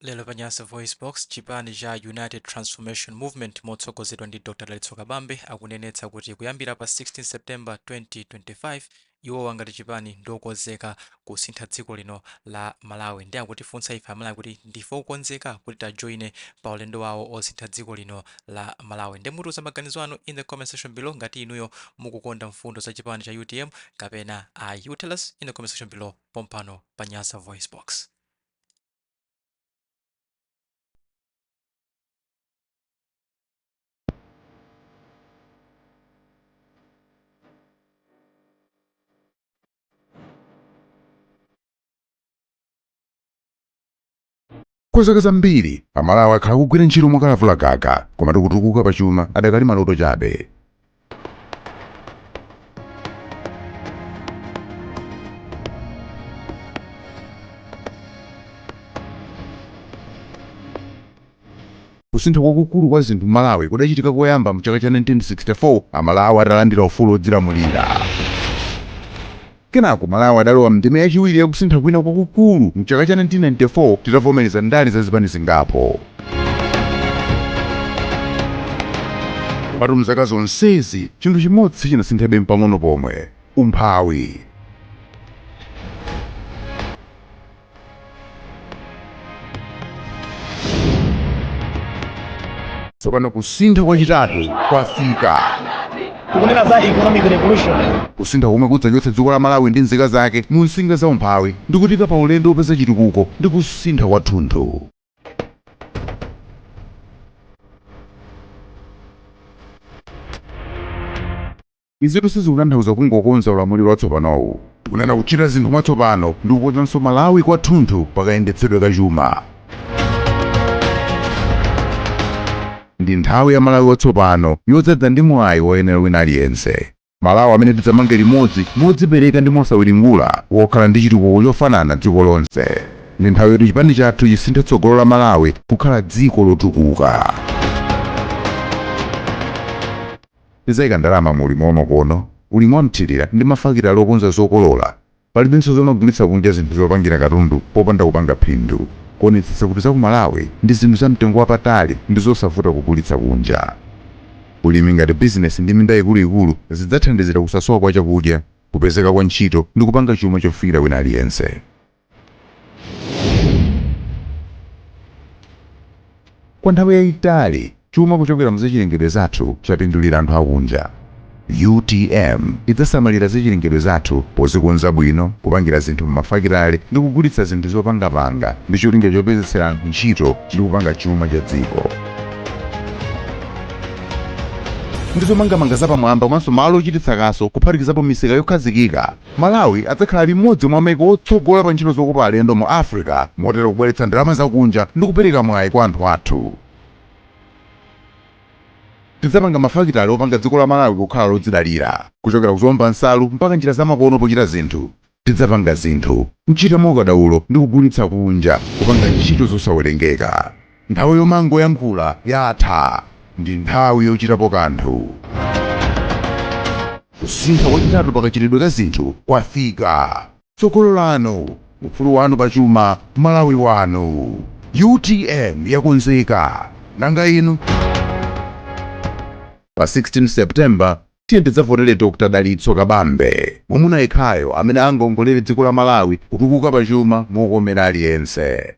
Lero pa Nyasa VoiceBox, chipani cha United Transformation Movement motsogozedwa ndi Dr Dalitso Kabambe akunenetsa kuti kuyambira pa 16 September 2025, iwowa ngati chipani ndiokonzeka kusintha dziko lino la Malawi. Ndiye akutifunsa ife Amalawi kuti ndife okonzeka kuti tajoine pa ulendo wawo osintha dziko lino la Malawi. Ndiye mutiuza maganizo anu in the comment section below ngati inuyo mukukonda mfundo za chipani cha UTM kapena ayi. You tell us in the comment section below pompano pa Nyasa VoiceBox. Kwa zaka zambiri, Amalawi akhala akugwira ntchito mokalavula gaga, komatu kutukuka pa chuma adakali maloto chabe. Kusintha kwakukulu kwa zinthu m'Malawi kudachitika koyamba mchaka cha 1964 Amalawi atalandira ufulu wodzilamulira. Kenako Malawi adalowa m'ndime yachiwiri ya kusintha kwina kwakukulu mchaka cha 1994 titavomereza ndale za zipani zingapo. Komatu mzaka zonsezi chinthu chimodzi sichinasinthebe mpang'ono pomwe, umphawi. Tsopano kusintha kwachitatu kwafika. Tikunena za economic revolution. Kusintha komwe kudzachotsa dziko la Malawi ndi nzika zake mu nsinga za umphawi ndi kutiika pa ulendo wopeza chitukuko ndi kusintha kwathunthu. Izitu sizikutanthauza kungokonza ulamuliro watsopanowu. Tikunena kuchita zinthu mwatsopano ndi kukonzanso Malawi kwathunthu pakayendetsedwe ka chuma. Ndi nthawi ya Malawi watsopano yodzadza ndi mwayi woyenera wina aliyense. Malawi amene tidzamange limodzi modzipereka ndi mosawiringula, wokhala ndi chitukuko chofanana dziko lonse. Ndi nthawi yoti chipani chathu chisinthe tsogolo la Malawi kukhala dziko lotukuka. Tidzaika ndalama mu ulimi wamakono, ulimi wamthirira ndi mafakitale okonza zokolola. Palibenso zomagulitsa kunja zinthu zopangira katundu popanda kupanga phindu. Kuonetsetsa kuti za ku Malawi ndi zinthu za mtengo wapatali ndi zosavuta kugulitsa kunja. Ulimi ngati bizinesi ndi minda ikuluikulu zidzathandizira kusasowa kwa chakudya, kupezeka kwa ntchito ndi kupanga chuma chofikira wina aliyense. Kwa nthawi yayitali, chuma kuchokera mu zachilengedwe zathu chapindulira anthu akunja. UTM idzasamalira zachilengedwe zathu pozikonza bwino, kupangira zinthu m'mafakitale ndi kugulitsa zinthu zopangapanga ndi cholinga chopezetsera anthu ntchito ndi kupanga chuma cha dziko. Ndi zomangamanga zapamwamba komanso malo ochititsa kaso kuphatikizapo misika yokhazikika, Malawi adzakhala limodzi mwa maiko otsogola pa ntchito zokopa alendo mu Africa, motero kubweretsa ndalama zakunja ndi kupereka mwayi kwa anthu athu. Tidzapanga mafakitale opanga dziko la Malawi kukhala lodzidalira, kuchokera ku zowomba nsalu mpaka njira zamakono pochita zinthu. Tidzapanga zinthu, kuchita mwaukadaulo ndi kugulitsa kunja, kupanga ntchito zosawerengeka. Nthawi yomangoyankhula yatha. Ndi nthawi yochitapo kanthu. Kusintha kwachitatu pakachitidwe ka zinthu kwafika. Tsogolo lanu, ufulu wanu pa chuma, Malawi wanu. UTM yakonzeka. Nanga inu? Pa 16 September, tiyeni tidzavotere Dr Dalitso Kabambe, mwamuna yekhayo amene angaongolere dziko la Malawi kutukuka pa chuma mokomera aliyense.